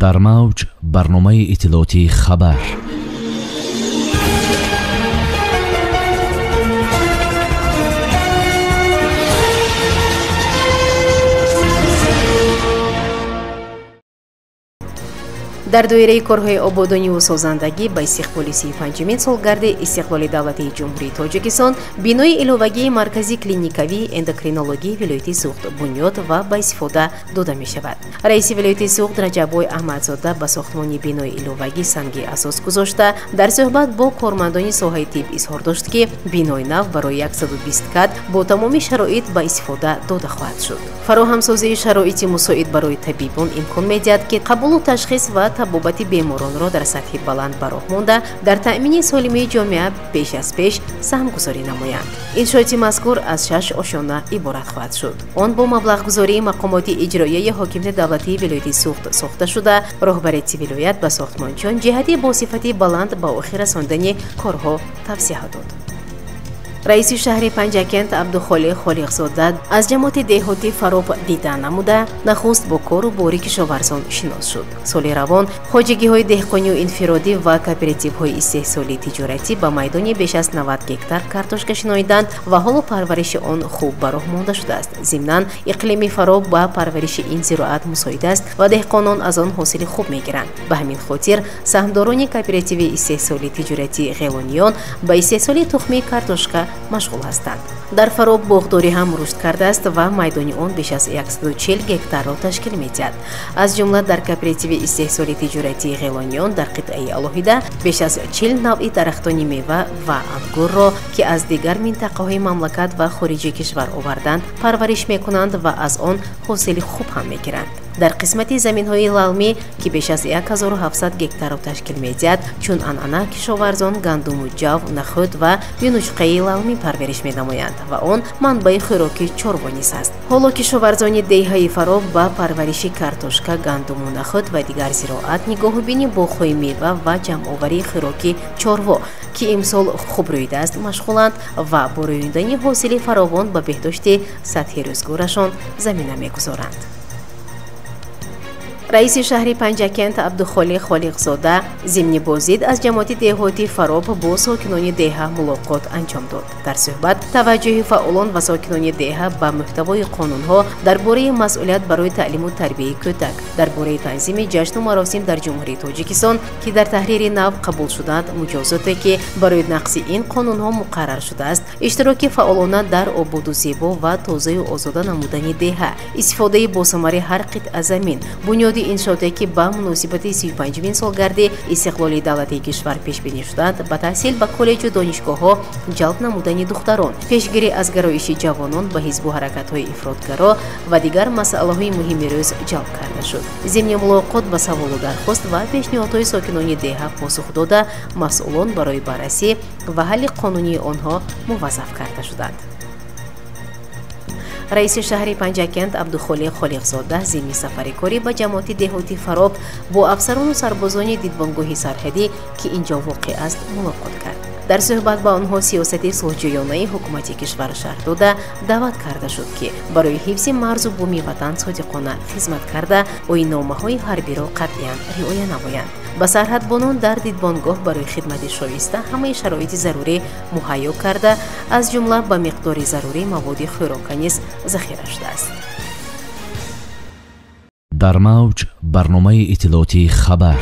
Дар мавҷ барномаи иттилоотии хабар. Дар доираи корҳои ободониву созандагӣ ба истиқболи 35-умин солгарди истиқлоли давлатии Ҷумҳурии Тоҷикистон бинои иловагии маркази клиникавии эндокринологии вилояти Суғд бунёд ва ба истифода дода мешавад. Раиси вилояти Суғд Раҷаббой Аҳмадзода ба сохтмони бинои иловагӣ санги асос гузошта, дар суҳбат бо кормандони соҳаи тиб изҳор дошт, ки бинои нав барои 120 кад бо тамоми шароит ба истифода дода хоҳад шуд. Фароҳамсозии шароити мусоид барои табибон имкон медиҳад, ки қабулу ташхис ва табобати беморонро дар сатҳи баланд ба роҳ монда, дар таъмини солимии ҷомеа беш аз пеш саҳмгузорӣ намоянд. Иншооти мазкур аз 6 ошёна иборат хоҳад шуд. Он бо маблағгузории мақомоти иҷроияи ҳокимияти давлатии вилояти Суғд сохта шуда, роҳбарияти вилоят ба сохтмончиён ҷиҳати бо сифати баланд ба охир расондани корҳо тавсия дод. Раиси шаҳри Панҷакент Абдухолиқ Холиқзода аз ҷамоати деҳоти Фароб дида намуда, нахуст бо кору бори кишоварзон шинос шуд. Соли равон хоҷагиҳои деҳқонию инфиродӣ ва кооперативҳои истеҳсолии тиҷоратӣ ба майдони беш аз 90 гектар картошка шиноиданд ва ҳоло парвариши он хуб ба роҳ монда шудааст. Зимнан, иқлими Фароб ба парвариши ин зироат мусоид аст ва деҳқонон аз он ҳосили хуб мегиранд. Ба ҳамин хотир саҳмдорони кооперативи истеҳсолии тиҷоратии Ғелониён ба истеҳсоли тухмии картошка машғул ҳастанд. Дар Фароб боғдорӣ ҳам рушд кардааст ва майдони он беш аз 140 гектарро ташкил медиҳад. Аз ҷумла дар кооперативи истеҳсоли тиҷоратии Ғелониён дар қитъаи алоҳида беш аз 40 навъи дарахтони мева ва ангурро, ки аз дигар минтақаҳои мамлакат ва хориҷи кишвар оварданд, парвариш мекунанд ва аз он ҳосили хуб ҳам мегиранд. Дар қисмати заминҳои лалмӣ, ки беш аз 1700 гектарро ташкил медиҳад, чун анъана кишоварзон гандуму ҷав, нахӯд ва юнучқаи лалмӣ парвариш менамоянд ва он манбаи хӯроки чорво низ аст. Ҳоло кишоварзони деҳаи Фароб ба парвариши картошка, гандуму нахӯд ва дигар зироат, нигоҳубини боғҳои мева ва ҷамъоварии хӯроки чорво, ки имсол хуб рӯидааст, машғуланд ва бо рӯёндани ҳосили фаровон ба беҳдошти сатҳи рӯзгорашон замина мегузоранд. Раиси шаҳри Панҷакент Абдухолиқ Холиқзода зимни боздид аз ҷамоати деҳоти Фароб бо сокинони деҳа мулоқот анҷом дод. Дар суҳбат таваҷҷӯҳи фаъолон ва сокинони деҳа ба мӯҳтавои қонунҳо дар бораи масъулият барои таълиму тарбияи кӯдак, дар бораи танзими ҷашну маросим дар Ҷумҳурии Тоҷикистон, ки дар таҳрири нав қабул шуданд, муҷозоте, ки барои нақси ин қонунҳо муқаррар шудааст, иштироки фаъолона дар ободу зебо ва тозаю озода намудани деҳа, истифодаи босамари ҳар қитъа замин, бунёди иншооте, ки ба муносибати 35-умин солгарди истиқлоли давлатии кишвар пешбинӣ шуданд, ба таҳсил ба коллеҷу донишгоҳҳо ҷалб намудани духтарон, пешгирӣ аз гароиши ҷавонон ба ҳизбу ҳаракатҳои ифротгаро ва дигар масъалаҳои муҳими рӯз ҷалб карда шуд. Зимни мулоқот ба саволу дархост ва пешниҳодҳои сокинони деҳа посух дода, масъулон барои баррасӣ ва ҳалли қонунии онҳо муваззаф карда шуданд. Раиси шаҳри Панҷакент Абдухолиқ Холиқзода зимни сафари корӣ ба ҷамоати деҳоти Фароб бо афсарону сарбозони дидбонгоҳи сарҳадӣ, ки инҷо воқеъ аст, мулоқот кард. Дар суҳбат ба онҳо сиёсати сулҳҷӯёнаи ҳукумати кишвар шарҳ дода, даъват карда шуд, ки барои ҳифзи марзу буми ватан содиқона хизмат карда, оинномаҳои ҳарбиро қатъиян риоя намоянд. Ба сарҳадбонон дар дидбонгоҳ барои хидмати шоиста ҳамаи шароити зарурӣ муҳайё карда, аз ҷумла ба миқдори зарурӣ маводи хӯрока низ захира шудааст. Дар мавҷ барномаи иттилоотии хабар.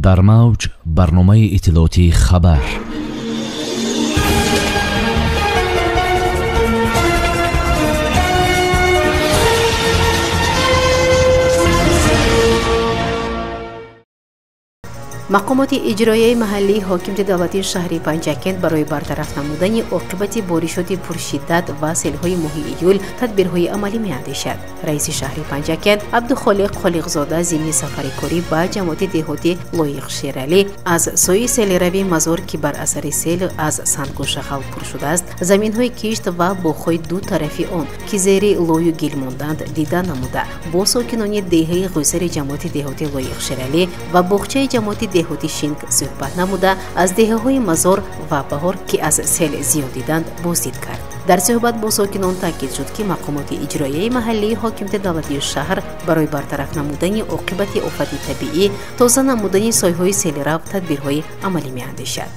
Дар мавҷ барномаи иттилоотии хабар. Мақомоти иҷроияи маҳаллии ҳокимияти давлатии шаҳри Панҷакент барои бартараф намудани оқибати боришоти пуршиддат ва селҳои моҳи июл тадбирҳои амалӣ меандешад. Раиси шаҳри Панҷакент Абдухолиқ Холиқзода зимни сафари корӣ ба ҷамоати деҳоти Лоиқ Шералӣ аз сӯи селрави Мазор, ки бар асари сел аз сангу шағал пур шудааст, заминҳои кишт ва боғҳои ду тарафи он, ки зери лою гил монданд, дида намуда, бо сокинони деҳаи Ғӯйсари ҷамоати деҳоти Лоиқ Шералӣ ва боғчаи ҷамоати деҳоти Шинк суҳбат намуда, аз деҳаҳои Мазор ва Баҳор, ки аз сел зиён диданд, боздид кард. Дар суҳбат бо сокинон таъкид шуд, ки мақомоти иҷроияи маҳаллии ҳокимияти давлатии шаҳр барои бартараф намудани оқибати офати табиӣ, тоза намудани сойҳои селрав тадбирҳои амалӣ меандешад.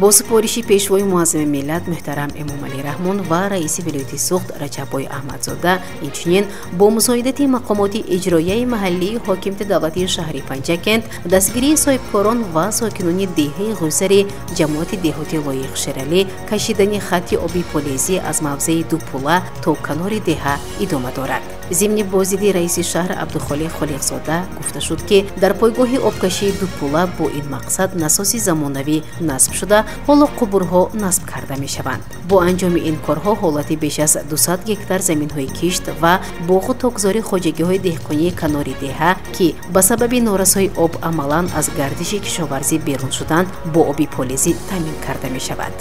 Бо супориши пешвои муаззами миллат муҳтарам Эмомалӣ Раҳмон ва раиси вилояти Суғд Раҷаббой Аҳмадзода, инчунин бо мусоидати мақомоти иҷроияи маҳаллии ҳокимияти давлатии шаҳри Панҷакент, дастгирии соҳибкорон ва сокинони деҳаи Ғӯйсари ҷамоати деҳоти Лоиқ Шералӣ, кашидани хатти оби полезӣ аз мавзеи Дупула то канори деҳа идома дорад. Зимни боздиди раиси шаҳр Абдухолиқ Холиқзода гуфта шуд, ки дар пойгоҳи обкашии Дупула бо ин мақсад насоси замонавӣ насб шуда, ҳоло қубурҳо насб карда мешаванд. Бо анҷоми ин корҳо ҳолати беш аз 200 гектар заминҳои кишт ва боғу токзори хоҷагиҳои деҳқонии канори деҳа, ки ба сабаби норасои об амалан аз гардиши кишоварзӣ берун шуданд, бо оби полезӣ таъмин карда мешавад.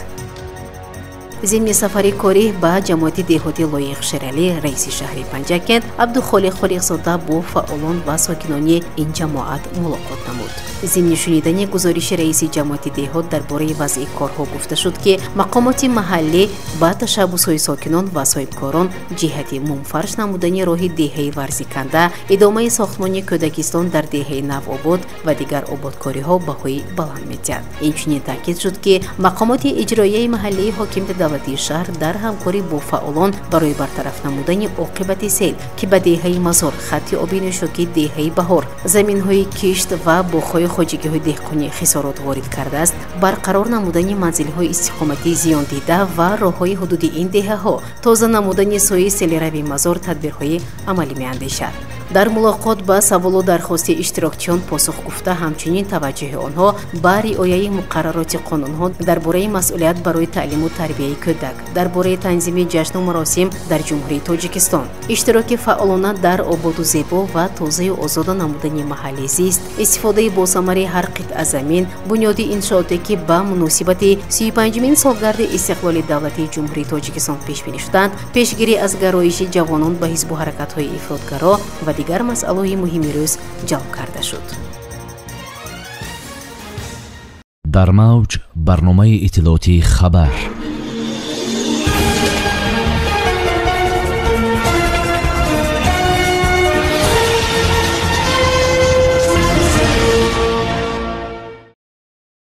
Зимни сафари корӣ ба ҷамоати деҳоти Лоиқ Шералӣ раиси шаҳри Панҷакент Абдухолиқ Холиқзода бо фаъолон ва сокинони ин ҷамоат мулоқот намуд. Зимни шунидани гузориши раиси ҷамоати деҳот дар бораи вазъи корҳо гуфта шуд, ки мақомоти маҳаллӣ ба ташаббусҳои сокинон ва соҳибкорон ҷиҳати мумфарш намудани роҳи деҳаи Варзиканда, идомаи сохтмони кӯдакистон дар деҳаи Навобод ва дигар ободкориҳо баҳои баланд медиҳад. Инчунин таъкид шуд, ки мақомоти иҷроияи маҳаллии ҳокимияти давлатии шаҳр дар ҳамкорӣ бо фаъолон барои бартараф намудани оқибати сел, ки ба деҳаи Мазор, хатти оби нӯшокии деҳаи Баҳор, заминҳои кишт ва боғҳои хоҷагиҳои деҳқонӣ хисорот ворид кардааст, барқарор намудани манзилҳои истиқоматии зиёндида ва роҳҳои ҳудуди ин деҳаҳо, тоза намудани сӯи селрави Мазор тадбирҳои амалӣ меандешад. Дар мулоқот ба саволу дархости иштирокчиён посух гуфта, ҳамчунин таваҷҷӯҳи онҳо ба риояи муқаррароти қонунҳо дар бораи масъулият барои таълиму тарбияи кӯдак, дар бораи танзими ҷашну маросим дар Ҷумҳурии Тоҷикистон, иштироки фаъолона дар ободу зебо ва тозаю озода намудани маҳалли зист, истифодаи босамари ҳар қитъа замин, бунёди иншооте, ки ба муносибати 35-мин солгарди истиқлоли давлатии Ҷумҳурии Тоҷикистон пешбинӣ шуданд, пешгирӣ аз гароиши ҷавонон ба ҳизбу ҳаракатҳои ифротгаро ва дигар масъалаҳои муҳими рӯз ҷалб карда шуд. Дар мавҷ барномаи иттилоотии хабар.